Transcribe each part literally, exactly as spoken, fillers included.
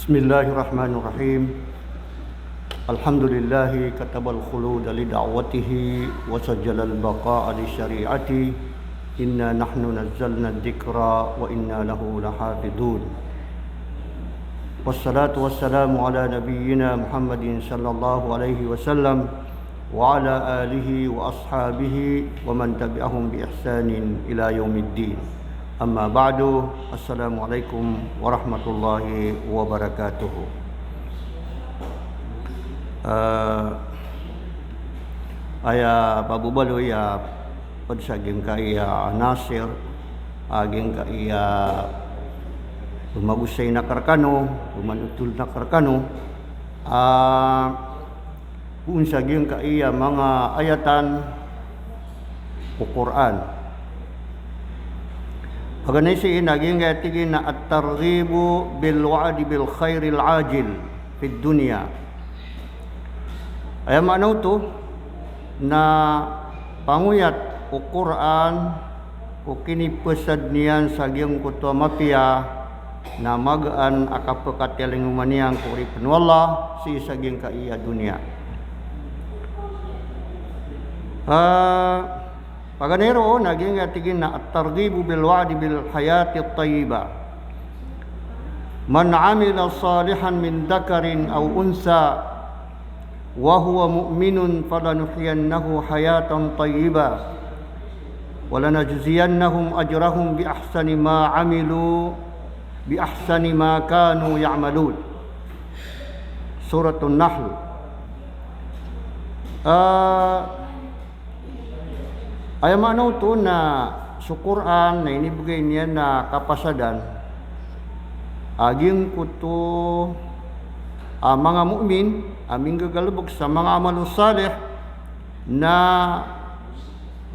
بسم الله الرحمن الرحيم. الحمد لله كتب الخلود لدعوته وسجل البقاء لشريعته. إنا نحن نزلنا الذكر وإنا له لحافظون. والصلاة والسلام على نبينا محمد صلى الله عليه وسلم وعلى آله وأصحابه ومن تبعهم بإحسان إلى يوم الدين. أما بعد، السلام عليكم ورحمة الله وبركاته. Ah, aya pababaloy a pd sa giyangkai a nasir, a giyangkai a pmagosay na rkano, pmanotol na rkano, ah, Poon sa giyangkai a manga ayatan o Qur'an. Paganay sii na giyangkai a tig iyan a at-targhibu bil wa'di bil khairil ajil fid dunya. Aya maana oto na pangoyat o Qur'an ko kinipasad niyan sa giyangkoto a mapiya na magaan a kapkhatalingoma niyan ko oripn o Allah sii sa giyangkai a doniya. Ah, paganay roo na giyangkai a tig iyan a at-targhibu bil wa'di bil hayati tayyibah. Man amila salihan min dhakarin aw untha wa huwa mu'minun falanuhyiyannahu hayatan tayyibah wa lanajziyannahum ajrahum bi ahsani ma amilu, bi ahsani ma kanu ya'malun. Suratun Nahl. Ah, Aya maana oto na so Qur'an na inibgay niyan a kapasadan a giyangkoto a manga mu'min a minggagalbk sa manga amal o salih na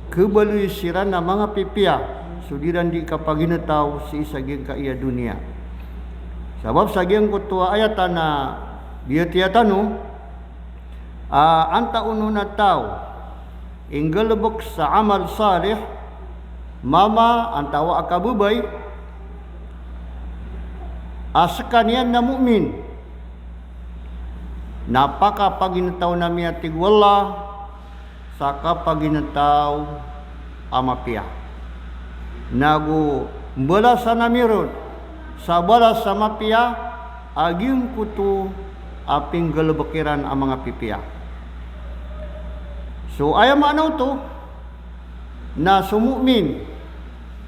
khabaloy siran a manga pipiya so di ran di kapagintaw sii sa giyangkai a doniya. Sabap sa giyangkoto a ayatan a biyatiya tano, a antaa onon a taw inggalbk sa amal salih, mama antawa a kababay, a skaniyan na mu'min, na pakapagintaw ami, a tig o Allah, sa kapagintaw a mapiya. Nago mbalasan ami ron sa balas a mapiya a giyangkoto a pinggalbk iran a manga pipiya. So aya maana oto na so mu'min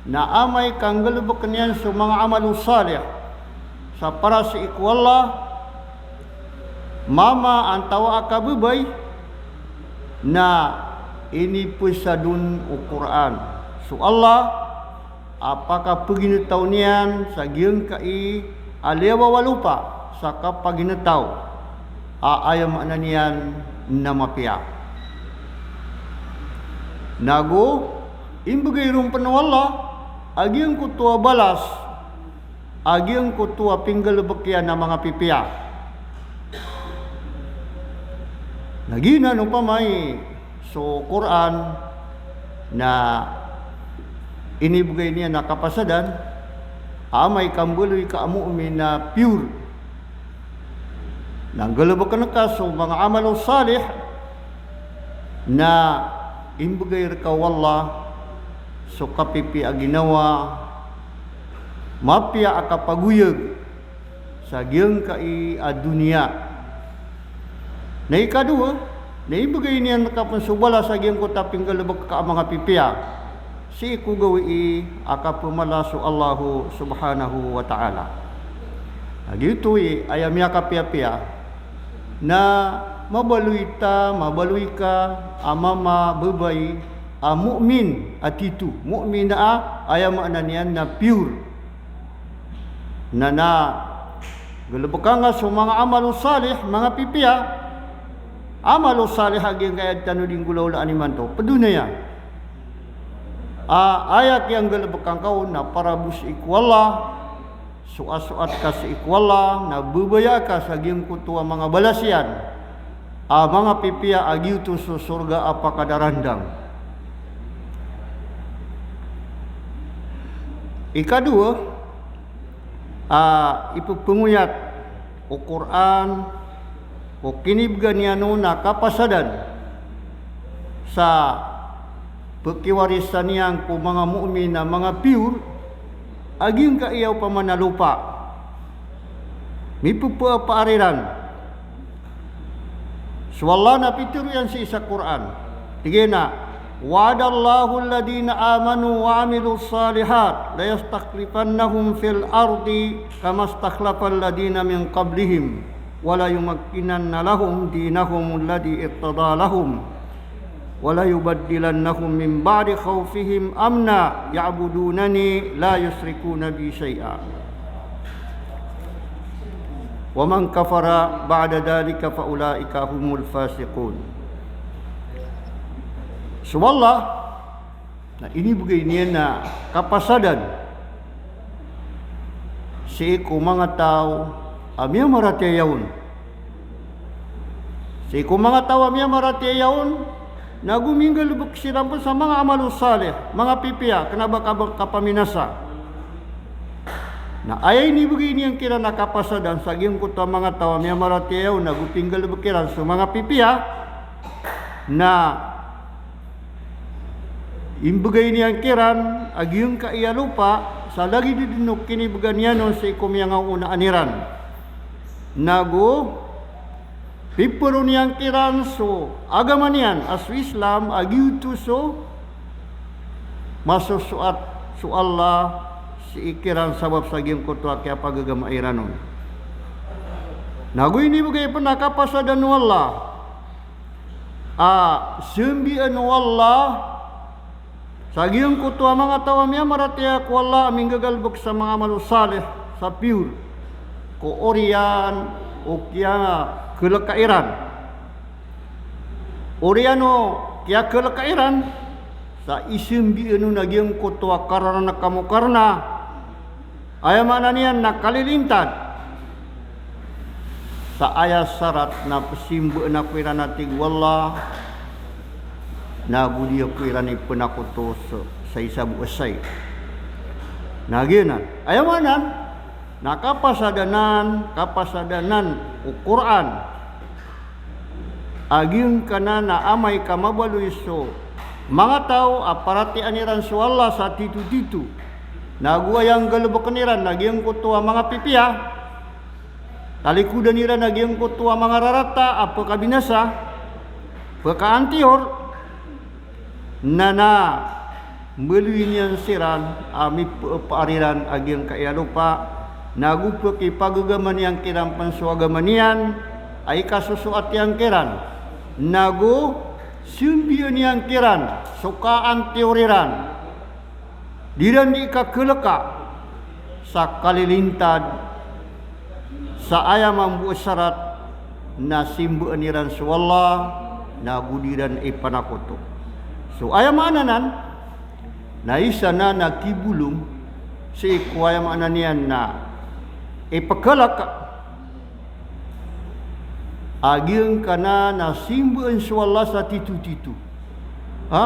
na amay ka nggalbkn iyan so manga amal o salih sa para sii ko Allah, mama antawa a kababay, na inipasad on o Qur'an so Allah a pakapagintaw niyan sa giyangkai a liyawaw a lopa sa kapagintaw a aya maana niyan na mapiya. Nago imbgay ron pn o Allah a giyangkoto a balas a giyangkoto a pinggalbk iyan a manga pipiya. Na giyanan opama i so Qur'an na inibgay niyan a kapasadan a amay ka mbaloy ka a mu'min na pure, na nggalbkn ka so manga amal o salih, na imbgay rka o Allah so kapipiya a ginawa, mapiya a kapagoyag sa giyangkai a doniya. Na ikadowa, na imbgay niyan rka pn so balas a giyangkoto a pinggalbk ka a manga pipiya sii ko gawii a kapmala so Allah subhanahu wa ta'ala. Na giyoto i aya miyakapiyapiya na mabaloy ta, mabaloy ka a mama, babay a mu'min a tito, mu'min a aya maana niyan na pure. Na, na nggalbkn ka so manga amal o salih, manga pipiya. Amal o salih a giyangkai a di tano di nggolawlaan imanto, pd on aya a aya kiyanggalbkn ka on na para bo sii ko Allah, soasoat ka sii ko Allah, na babaya ka sa giyangkoto a manga balas iyan a manga pipiya a giyoto so sorga a pakadarandang. Ikadowa a ipphangayat o Qur'an, o kinibgan iyan on a kapasadan sa pkiwarisan iyan ko manga mu'min a manga pure a giyangkaya opama na lopa. Mipephaapar iran. So Allah na pitharo iyan sii sa Qur'an. Tig iyan a, "Wa'adallahu alladhina amanu wa 'amilus salihat la yastakhlifannahum fil ardi kama stakhlafal ladhina min qablihim, wa la yumakkinanna lahum dinahum alladhi irtada lahum, wa la yubaddilannahum min ba'di khawfihim amna ya'budunani la yushrikuna bi shay'a. Wa man kafara ba'da dhalika fa ulaika humul fasiqun." So Allah na inibgay niyan a kapasadan sii ko manga taw a miyamaratiyaya on. Sii ko manga taw a miyamaratiyaya on, na go minggalbk siran pn sa manga amalus salih, manga pipiya, kna ba ka-, kapaminasa. Na aya inibgay niyan kiran a kapasadan sa giyangkoto a manga taw a miyamaratiyaya on, na go pinggalbk iran so manga pipiya, na imbgay niyan kiran a giyangkaya lopa sa lagid dn o kinibgan iyan on sii ko miyangaoonaan iran. Na go piporo niyan kiran so agama niyan a so Islam a giyoto so masosoat so Allah sii kiran sabap sa giyangkoto a kiyapagagama iran on. Na go inibgay pn a kapasadan o Allah a sambian o Allah sa giyangkoto a manga taw a miyamaratiyaya ko Allah a minggagalbk sa manga amalus salih sa pure ko oriyan o kiyakalka iran. Oriyan o kiyakalka iran sa isambian on a giyangkoto a kararana kamo karna. Aya maana niyan na kalilintad. Sa aya sarat na psimbaan ako iran a tig o Allah, na go di ako iran ipnakoto sa, sa isa bo asay. Na giyanan. Aya maana na kapasad anan, kapasad anan o Qur'an a giyangkanan a amay ka mabaloy so manga taw a paratiyayaan iran so Allah sa tito-tito, na go aya nggalbkn iran na giyangkoto a manga pipiya, talikodan iran a giyangkoto a manga rarata a pkabinasa, pkaantiyor, na na mbaloy niyan siran a miphaapar iran a giyangkaya lopa, na go pkipagagama niyan kiran pn so agama niyan a ikasosoat iyan kiran, na go sambian iyan kiran so kaantiyor iran. Di iran di kakalka sa kalilintad sa aya mambo a sarat na simbaan iran so Allah, na go di iran ipanakoto. So aya maana nan, na isa nan a kibolong sii ko aya maana niyan na ipkalk a giyangkanan a simbaan so Allah sa tito-tito. Ha?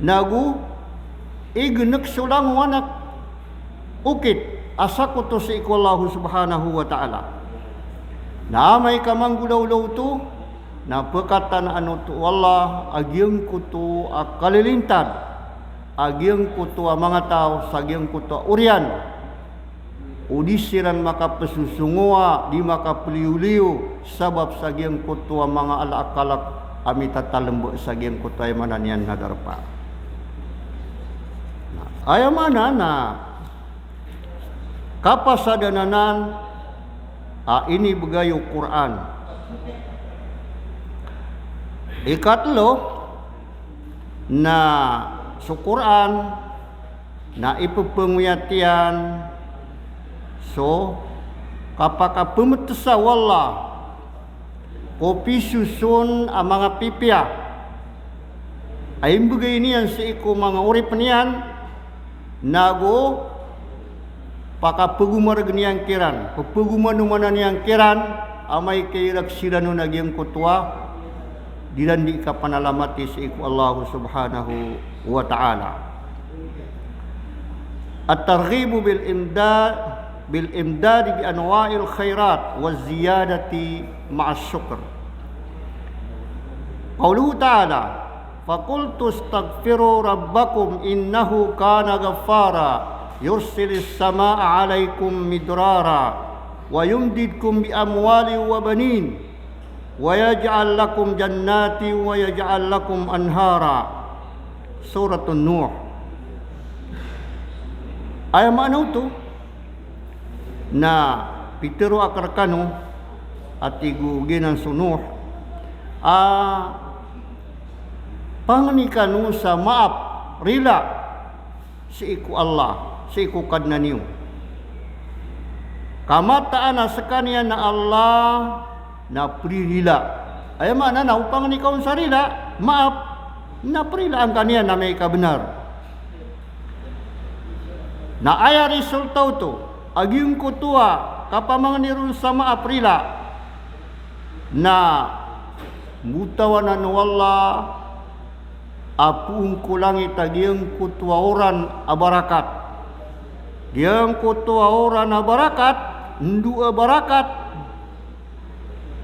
Na go ignk so langowan a okit a sakoto sii ko Allah subhanahu wa ta'ala. Na amay ka manggolawla oto, na pkatanaan oto o Allah a giyangkoto a kalilintad a giyangkoto a manga taw sa giyangkoto a oriyan. O di siran makapsosongowa, di makapliyoliyo, sabap sa giyangkoto a manga alak-alak a mitatalmba sa giyangkoto a aya maana niyan na darpa. Na aya maana na kapasad anan a inibgay o Qur'an. Ikatlo, na so Qur'an na ipphangiyat iyan so kapakapmtsa o Allah ko pisoson a manga pipiya a imbgay niyan sii ko manga oripn iyan, na go pakapgomarg niyan kiran, pphagomanomanan iyan kiran, amay ka irk siran on a giyangkoto a di iran di kapanalamati sii ko Allah subhanahu wa ta'ala. At-targhibu bil imda bil imdadi bi anwa'il khairat wa ziyadati ma'as syukr. Qawluhu ta'ala, "Faqultu astaghfiru rabbakum innahu kana ghaffara, yursilis sama'a 'alaykum midrara, wa yumdidkum bi amwalin wa banin, wa yaj'al lakum jannatin wa yaj'al lakum anhara." Suratun Nuh. Aya maana oto na pitharo akn rkano a tig o giyanan so Nuh a pangni kano sa maap, rila sii ko Allah, sii ko Kadnan iyo. Ka mataan a skaniyan a Allah na pririla. Aya maana na o pangni ka on sa rila, maap, na pririlaan ka niyan a miyakabnar. Na aya resulta oto a giyangkoto a kapamangni ron sa maap, rila, na mbotawan o Allah a poon ko langit a giyangkoto a oran a barakat. Giyangkoto a oran a barakat, ndo a barakat,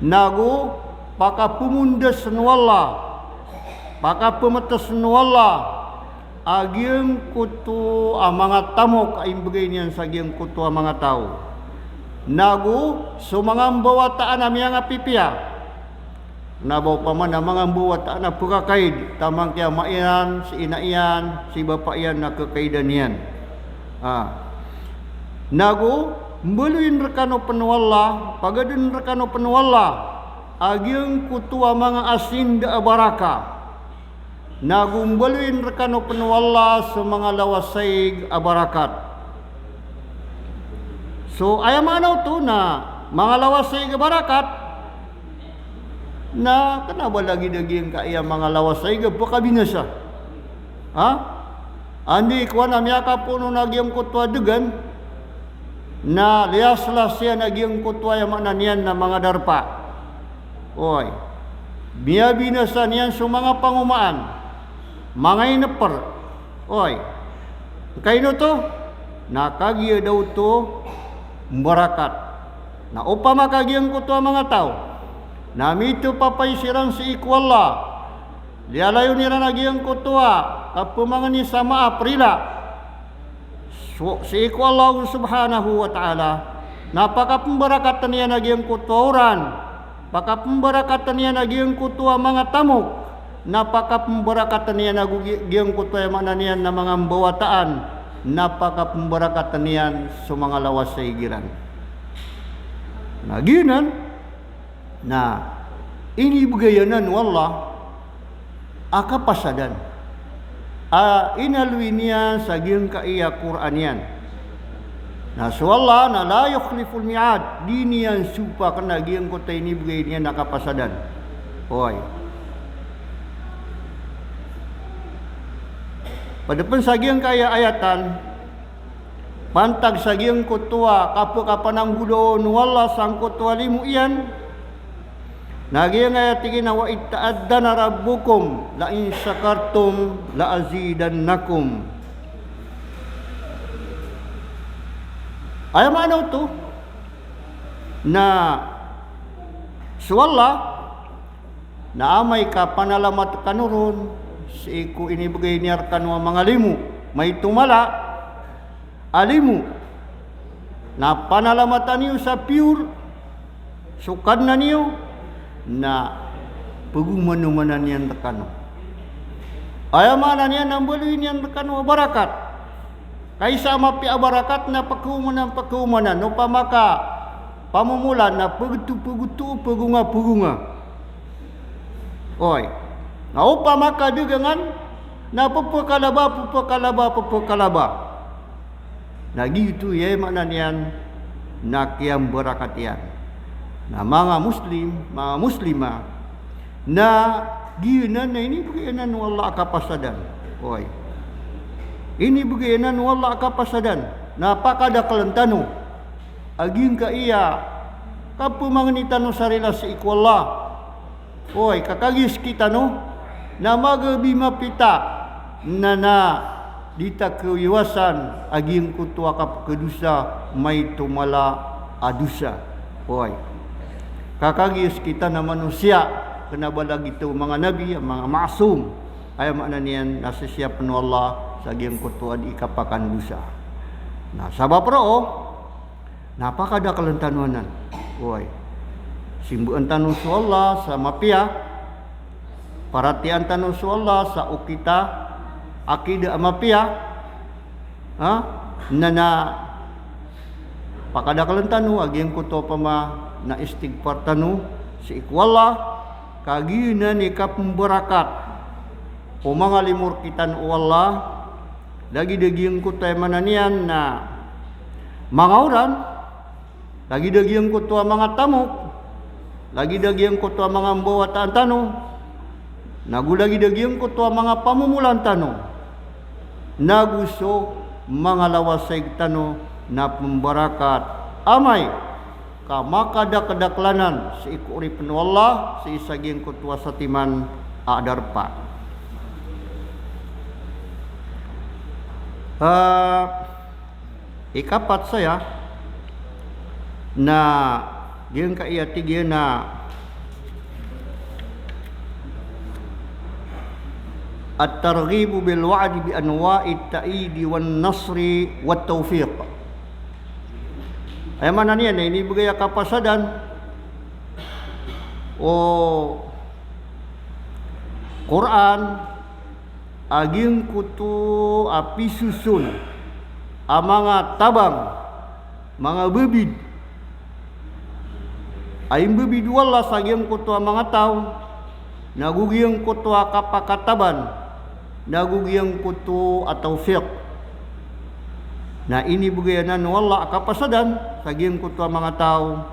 nago pakapomondas o Allah, pakapmts o Allah a giyangkoto a manga tamok a imbgay niyan sa giyangkoto a manga taw. Nago so manga mbawataan a miyangapipiya. Na ba opama na manga mbawataan a pkakaid, taman ki ama iyan, si ina iyan, si bapa iyan na kakaidan iyan. Ah. Nago mbaloyin rkano pn o Allah, pagadn rkano pn o Allah a giyangkoto a manga asinda a baraka. Nago mbaloyin rkano pn o Allah so manga lawasaig a barakat. So aya maana oto na manga lawasaig a barakat, na kna ba lagid a giyangkaya manga lawasaig a pkabinasa. Ha? Anda i kowan a miyakapoon a giyangkoto a dgan, na liyaslas iyan a giyangkoto a, aya maana niyan na manga darpa. Oy. Miyabinasa niyan so manga pangomaan, manga inpr. Oy. Angkaino oto? Na kagiya da oto mbarakat. Na opama ka giyangkoto a manga taw na mitpapay siran sii ko Allah, liyalayon iran a giyangkoto a kapmangni sa maap, rila so, sii ko Allah subhanahu wa ta'ala, na pakapmbarakatn iyan a giyangkoto a oran, pakapmbarakatn iyan a giyangkoto a manga tamok, na pakapmbarakatn iyan a go gi-, giyangkoto a, aya maana niyan na manga mbawataan, na pakapmbarakatn iyan so manga lawasaig iran. Na giyanan na inibgay anan o Allah a kapasadan a inaloy niyan sa giyangkaya Qur'an iyan. Na so Allah na la yukhliful mi'ad, di niyan sopakn a giyangkoto a inibgay niyan a kapasadan. Oy. Pd pn sa giyangkaya ayatan, pantag sa giyangkoto a kapkapananggolaon o Allah sangkoto a limo iyan, na giyangkaya tig iyan a, "Wa idh ta'adhdhana rabbukum la in shakartum la azidannakum." Aya maana oto na so Allah na amay ka panalamat kano ron sii ko inibgay niyan rkano a manga limo, maito mala a limo, na panalamatan iyo sa pure so Kadnan iyo, na pagomanomanan iyan rkano. Aya maana niyan na mbaloyin iyan rkano a barakat. Ka isa a mapiya a barakat na pkhaomanan, pkhaomanan. Opama ka pamomolan na pagto, pagto, pagonga, pagonga. Oy. Na opama ka dagangan na ppkalaba, ppkalaba, ppkalaba. Na giyoto i, aya maana niyan na kiyambarakat iyan. Na manga Muslim, manga Muslima, na giyanan na inibgay anan o Allah a kapasadan. Oy. Inibgay anan o Allah a kapasadan. Na pakadakln tano a giyangkaya kapmangni tano sa rila sii ko Allah. Oy, ka kagiya sktano na magabi mapita na, na Di ta kaiwasan a giyangkoto a kapkhadosa, maito mala a dosa. Oway. Ka kagiya sekitano a manosiya, kena ba lagid o manga nabi, manga ma'sum. Aya maana niyan na sisiyapn o Allah sa giyangkoto a di kapakandosa. Na sabap roo, na pakadaklan tano anan. Oway. Simbaan tano so Allah sa mapiya. Paratiyayaan tano so Allah sa okit a akida a mapiya. Ha? Na, na pakadaklan tano a giyangkoto opama na istighfar tano sii ko Allah, ka giyanan i kapmbarakat o manga limo rektano o Allah, lagid a giyangkoto a aya maana niyan na manga oran, lagid a giyangkoto a manga tamok, lagid a giyangkoto a manga mbawataan tano, nago lagid a giyangkoto a manga pamomolan tano, nago so manga lawasaig tano na pmbarakat amay ka makadakdakl anan sii ko oripn o Allah, sii sa giyangkoto a satiman a darpa. Ah, ikapat saya na giyangkaya tig iyan a at-targhibu bil wa'di bi anwa'it ta'yidi wan nasri wat tawfiq. Aya maana niyan na inibgay a kapasadan o Qur'an a giyangkoto a pisoson a manga tabang, manga babid a imbabid o Allah sa giyangkoto a manga taw, nago giyangkoto a kapakataban, nago giyangkoto a tawfiq. Na inibgay anan o Allah a kapasadan sa giyangkoto a manga taw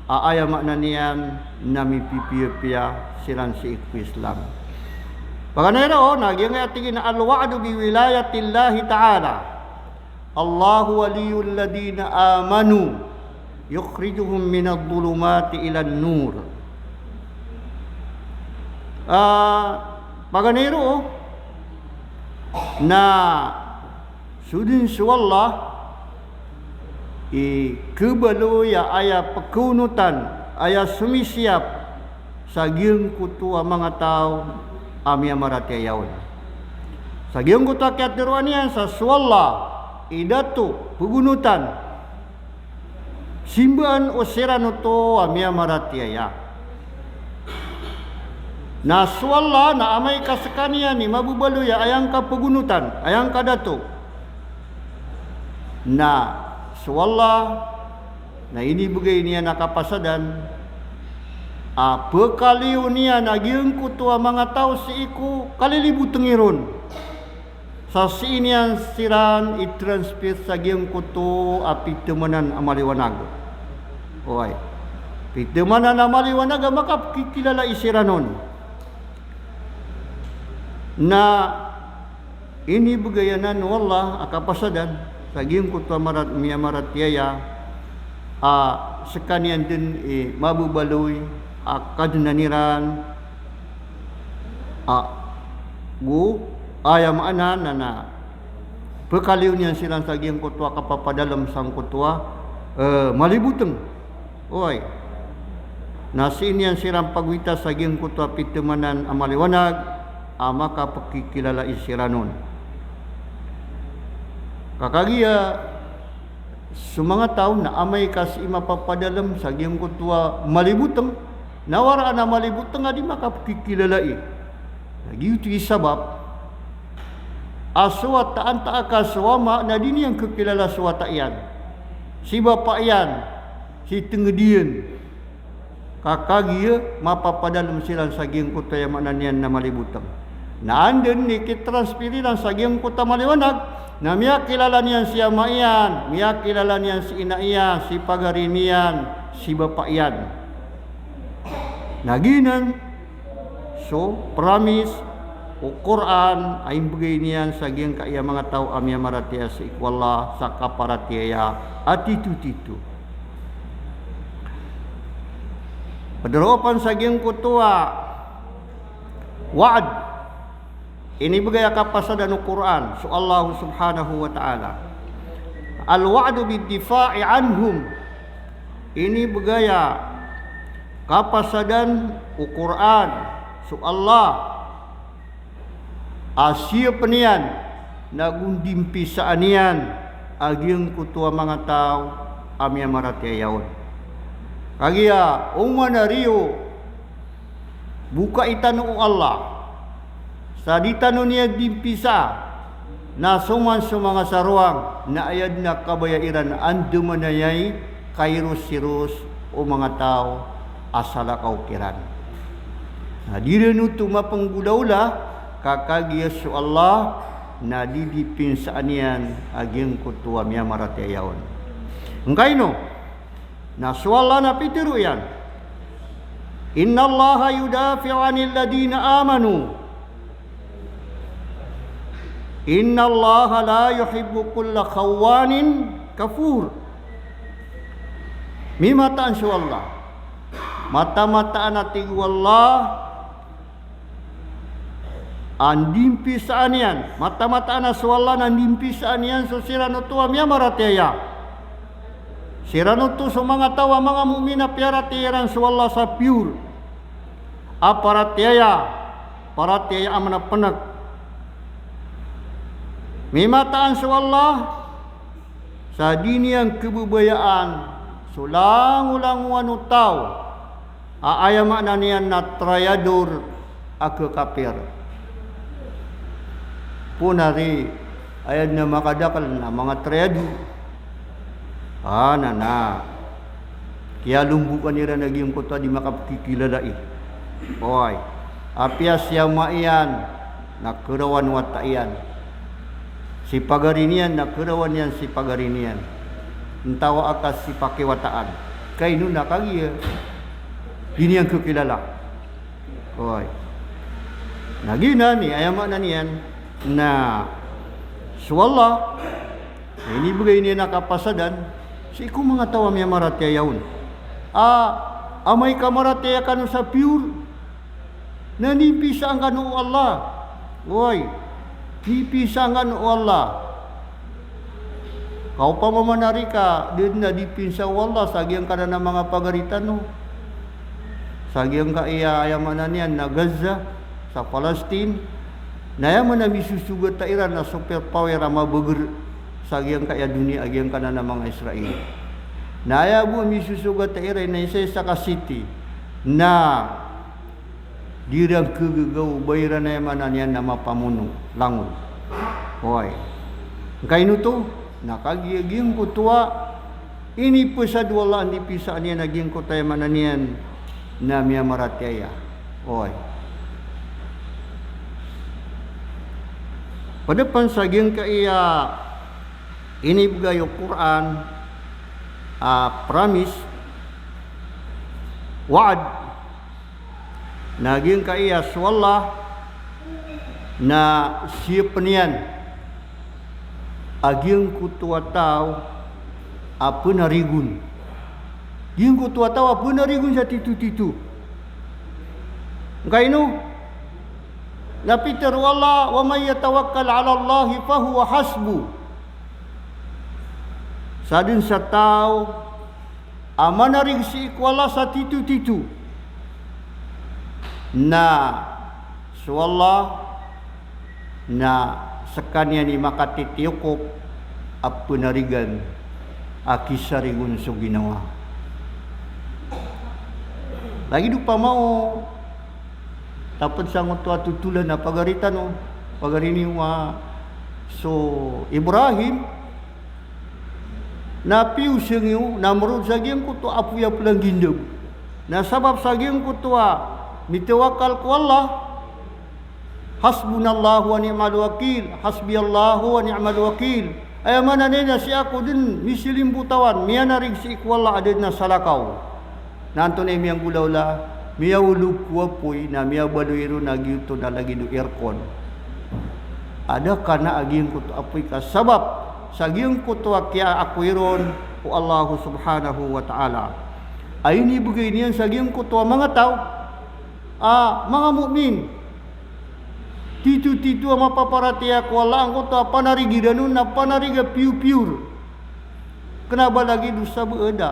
a aya maana niyan na mipipiyapiya siran sii ko Islam. Paganay roo na giyangkaya tig iyan a al-wa'du bi wilayatillahi ta'ala. Allahu waliyul ladhina amanu yukhrijuhum minadh dhulumati ilan nur. Ah, paganay roo na so dn so Allah i khabaloy a aya pkhaonotan, aya somisiyap sa giyangkoto a manga taw a miyamaratiyaya on. Sa giyangkoto a kiyatharoa niyan sa so Allah i dato pagonotan, simbaan o siran oto a miyamaratiyaya. Na so Allah na amay ka skaniyan i mababaloy a aya ngka pagonotan, aya ngka dato. Na so Allah na inibgay niyan a kapasadan a pkaliyo niyan a giyangkoto a manga taw sii ko kalilibotng iron. Sa sii niyan siran i-transfer sa giyangkoto a pitamanan a maliwanag. Oway. Pitamanan a maliwanag a makapkikilalai siran on. Na inibgay anan o Allah a kapasadan sa giyangkoto a marat-, miyamaratiyaya a skaniyan dn i mababaloy a Kadnan iran a go aya maana na, na pkaliyo niyan siran sa giyangkoto a kapapadalm sangkoto a, eh, malibotng. Oway. Na sii niyan siran pagowita sa giyangkoto a pitamanan a maliwanag a makapkikilalai siran on. Ka kagiya so manga taw na amay ka sii mapapadalm sa giyangkoto a malibotng, na waraan a malibotng a di makapkikilalai. Na giyoto i sabap a so wata antaa ka so ama na di niyan kakilala so wata iyan, si bapa iyan, si tngd iyan. Ka kagiya mapapadalm siran sa giyangkoto a aya maana niyan na malibotng. Na anda dn i kitransfer iran sa giyangkoto a maliwanag, na miyakilala niyan si ama iyan, miyakilala niyan si ina iyan, si pagari niyan, si bapa iyan. Na giyanan so promise o Qur'an a imbgay niyan sa giyangkaya manga taw a miyamaratiyaya sii ko Allah sa kaparatiyaya a titotito. Pd roo pn sa giyangkoto a wa'd Inibgay a kapasadan o Qur'an so Allah subhanahu wa ta'ala. Al-wa'du bid-difa'i anhum. Inibgay a kapasadan o Qur'an so Allah a siyapn iyan na gondimpisaan iyan a giyangkoto a manga taw a miyamaratiyaya on. Kagiya oman a riyo bokai tano o Allah sa di tano niyan dimpisa, na so man so manga sarowang na aya dn a kabaya iran a andamanaya i kairoiros o manga taw a salakaw kiran. Na di ran oto mapenggolawla ka kagiya so Allah na didipinsaan iyan a giyangkoto a miyamaratiyaya on. Angkaino? Na so Allah na pitero iyan, "Innallaha yudafi'u 'anil ladhina amanu. Innallaha la yuhibbu kulla khawwanin kafur." Mimataan so Allah. Matamataan a tig o Allah a ndimpisaan iyan, matamataan a so Allah na ndimpisaan iyan so siran oto a miyamaratiyaya. Siran oto so manga taw a manga mu'min a piyaratiyaya iran so Allah sa pure a paratiyaya, paratiyaya a manapenek. Mimataan so Allah sa di niyan kebebayaan so langolangowan o taw a aya maana niyan na trayador a kekapir. Poon ari, aya dn a makadakel na manga trayador. A, na, na. Kiyalombokan iran a giyangkoto a di makapekikilala i. Oway. Apiya si ama iyan na kerawan wata iyan. Si pagari niyan na kerawan iyan si pagari niyan. Ntawa aka si pakiwataan. Kaino na kagiya di niyan kekilala. Oway. Na giyanan i aya maana niyan na so Allah na inibegay niyan a kapasadan sii ko manga taw a miyamaratiyaya on. A, amay ka maratiyaya kano sa pure, na ndimpisaan kano o Allah. Oway, ndimpisaan kano o Allah. Ka opama man ari ka da dn a dipinsa o Allah sa giyangkanan a manga pagari tano, sa giyangkaya, aya maana niyan na Gaza, sa Palestine, na aya man a misosogata iran a superpower a mabeger sa giyangkaya doniya a giyangkanan a manga Israel. Na aya bo a misosogata iran na isaisa ka city na di iran kegagaw, ba iran, aya maana niyan na mapamono langon. Oway. Angkaino oto? Na kagiya giyangkoto a inipesad o Allah a ndimpisaan iyan a giyangkoto, aya maana niyan na miyamaratiyaya. Oway. Pd pn sa giyangkaya inibegay o Qur'an a promise, wa'd, na giyangkaya so Allah na siyapn iyan a giyangkoto a taw a pnarigon. Giyangkoto a taw a pnarigon sa titotito. Angkaino? Na pitero o Allah, "Wa man yatawakkal 'alallahi fahuwa hasbuh." Sadn sa taw a manarig sii ko Allah sa titotito, na so Allah na skaniyan i makatitiyokop a pnarigan a kisarigon so ginawa. Lagid opama o tapd sangkoto a totolan a pagari tano, pagari niyo a so Ibrahim, na piyosang iyo Namrud sa giyangkoto a apoy a planggindag. Na sabap sa giyangkoto a mitawakal ko Allah, "Hasbunallahu wa ni'mal wakil, hasbiyallahu wa ni'mal wakil." Aya maana niyan na sii ako dn misilimbotawan, miyanarig sii ko Allah a da dn a salakaw. Na antonaa i miyanggolawla? Miyaolog ko apoy na miyabaloy ron a giyoto na lagid o aircon. A da kna a giyangkoto a apoy ka sabap sa giyangkoto a kiyaakoy ron o Allah subhanahu wa ta'ala a inibgay niyan sa giyangkoto a manga taw a manga mu'min. Tito-tito a mapaparatiyaya ko Allah angkoto a panarig iran on na panarig a piyor-piyor. Kena ba lagid o sabap a da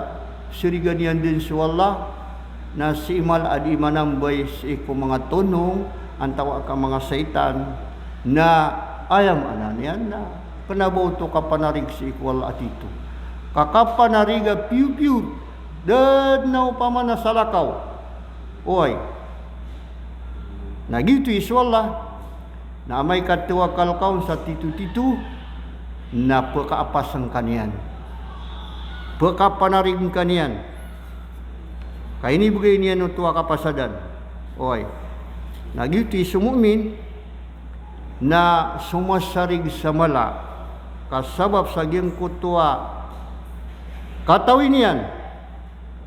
sarigan iyan den so Allah, na sii mala a di manambay sii ko manga tonong antawaa ka manga saitan, na aya maana niyan na kena ba oto kapanarig sii ko Allah a tito. Ka kapanarig a piyor-piyor, da den a opama na salakaw. Oway. Na giyoto i so Allah, na amay ka tawakal ka on sa tito-tito, na pekaapas ngka niyan. Pekapanarign ka niyan. Ka inibegay niyan oto a kapasadan. Oway. Na giyoto i so mu'min, na somasarig sa mala, ka sabap sa giyangkoto a katawi niyan,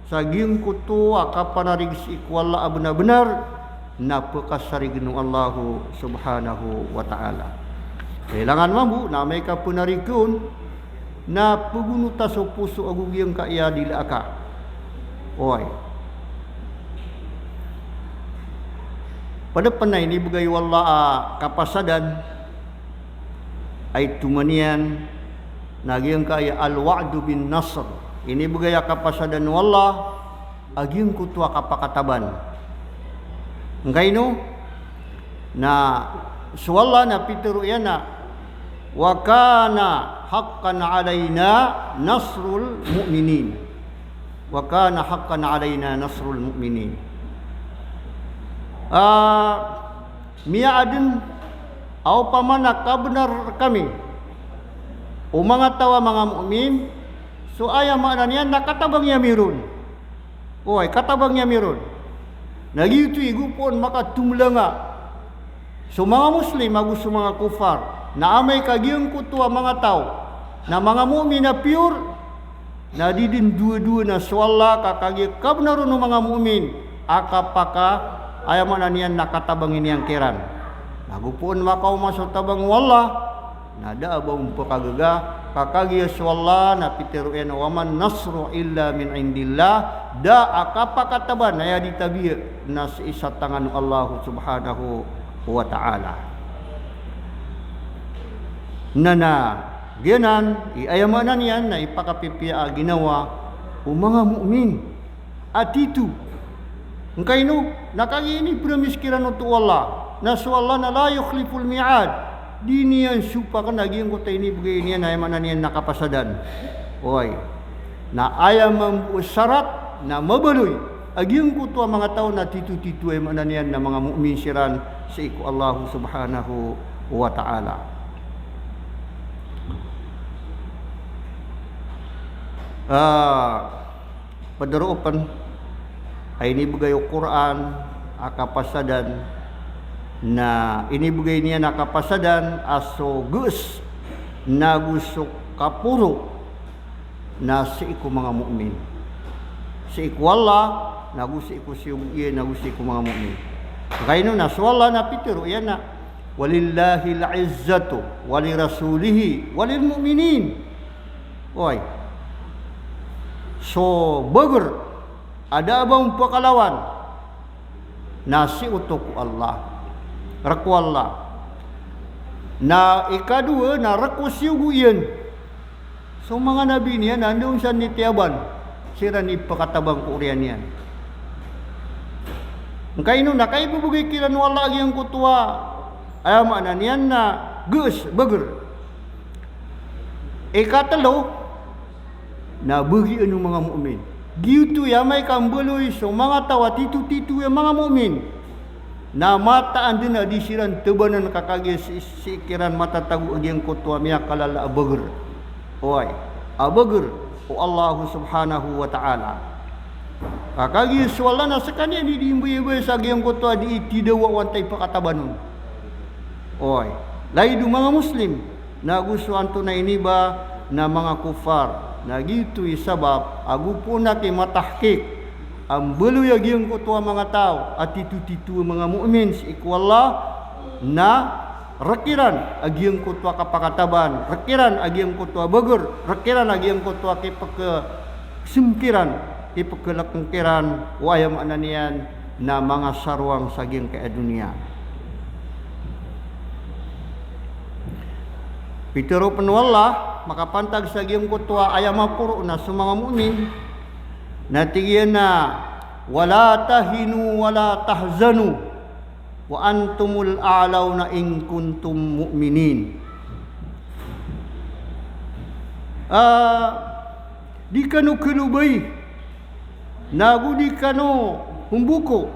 sa giyangkoto a kapanarig sii ko Allah a benar-benar, na pekasarign o Allah subhanahu wa ta'ala. Kailangan mambo na amay ka penarig ka on, na pegonota so poso ago giyangkaya dila ka. Oway. Ped pen a inibegay o Allah a kapasadan, a itoman iyan na giyangkaya al-wa'du bin nasr. Inibegay a kapasadan o Allah a giyangkoto a kapakataban. Ngkaino? Na so Allah na pitero iyan a, "Wa kana haqqan alaina nasrul mu'minin." "Wa kana haqqan alaina nasrul mu'minin." Ah, miyaaden a opama na kabenar kami o manga taw a manga mu'min, so aya maana niyan na katabangi ami ron. Oway, katabangi ami ron. Na giyoto i gopoon makatomlanga so manga Muslim ago so manga kuffar, na amay ka giyangkoto a manga taw na manga mu'min a piyor, na di den dowa-dowa na so Allah ka kagiya kabenar on o manga mu'min a kapaka, aya maana niyan na katabangi niyan kiran. Na gopoon makaoma so tabang o Allah, na da a ba on pekagaga, ka kagiya so Allah na pitero iyan, "Wa man nasru illa min indillah," da a kapakataban, aya di tabiya, na sii sa tangan o Allah subhanahu wa ta'ala. Na, na giyanan i aya maana niyan na ipakapipiya a ginawa o manga mu'min a tito. Ngkaino? Na kagiya inipromise kiran oto o Allah, na so Allah na la yukhliful mi'ad. Di niyan sopakn a giyangkoto a inibegay niyan a aya maana niyan na kapasadan. Oway. Na aya mambo a sarat na mabaloy a giyangkoto a manga taw na tito-tito, aya maana niyan na manga mu'min siran sii ko Allah subhanahu wa ta'ala. Ah, ped roo pen a inibegay o Qur'an a kapasadan, na inibegay niyan a kapasadan a so gees nago so kaporo na sii ko manga mu'min. Sii ko Allah, nago sii ko siyogo iyan, nago sii ko manga mu'min. Ngkaino? Na so Allah na pitero iyan a, "Walillahil izzatu, walirasulihi, walilmu'minin." Oway. So bager a da a ba on pekalawan, na sii oto ko Allah. Rek o Allah. Na ikadowa na rek o siyogo iyan. So manga nabi niyan na anda on san nitiyaban, siran i pekatabang ko oriyan iyan. Ngkaino? Na kaibebegay kiran o Allah a giyangkoto a, aya maana niyan na gees, bager. Ikatelo, na bagian o manga mu'min. Giyoto i amay ka mbaloy so manga taw a tito-tito a manga mu'min, na mataan den a di siran tabanan ka kagiya sii, sii kiran matatago a giyangkoto a miyakalala a bager. Oway, a bager o Allah subhanahu wa ta'ala. Ka kagiya so Allah na sekaniyan i di mbayabaya sa giyangkoto a di itidawa o antaa i pekataban on. Oway, laid o manga Muslim, nago so antonaa ini ba na manga kuffar. Na giyoto i sabap ago poon aki matahqiq a mbaloy a giyangkoto a manga taw a tito-tito a manga mu'min sii ko Allah, na rek iran a giyangkoto a kapakataban, rek iran a giyangkoto a bager, rek iran a giyangkoto a kipekesem kiran, kipekeleken kiran o, aya maana niyan na manga saroang sa giyangkaya doniya. Pitharo pn o Allah, makapantag sa giyangkoto a aya maporo na so manga mu'min, na tig iyan a, "Wala tahinu wala tahzanu wa antumul a'launa in kuntum mu'minin." Ah, di kano khalobay, na go di kano pmboko.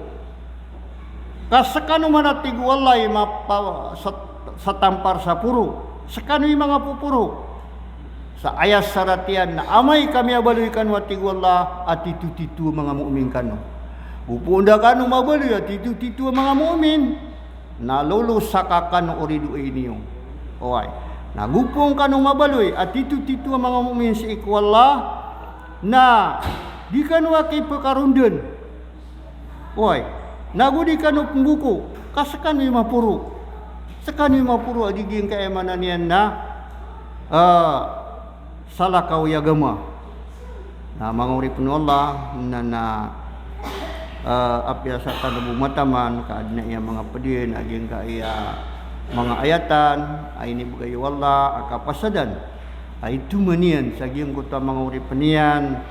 Ka skano man, a tig o Allah, i mapa-, sa, sa tampar sa poro. Skano i manga poporo. Sa aya sarat iyan na amay ka miyabaloy kano, a tig o Allah, a titotito a manga mu'min kano. Go pn da kano mabaloy a titotito a manga mu'min, na lolosaka kano o ridoay niyo. Oway. Na go pn kano mabaloy a titotito a manga mu'min sii ko Allah, na di kano aki pkarondan. Oway. Na go di kano pmboko, ka skano i maporo. Skano i maporo a di giyangkai a maana niyan na, ah, salakaw i agama. Na manga oripn o Allah, na, na, ah, apiya sa tano bo mataman, ka adn a iya manga pd iyan a giyangkai a manga ayatan a inibgay o Allah a kapasadan a itoman iyan sa giyangkoto a manga oripn iyan,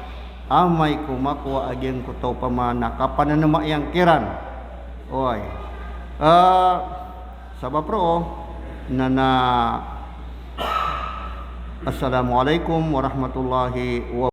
amay ko makowa a giyangkoto opama na kapananama iyan kiran. Oway. Ah, sabap roo, na, na, Assalamu alaikum warahmatullahi wabarakatuh.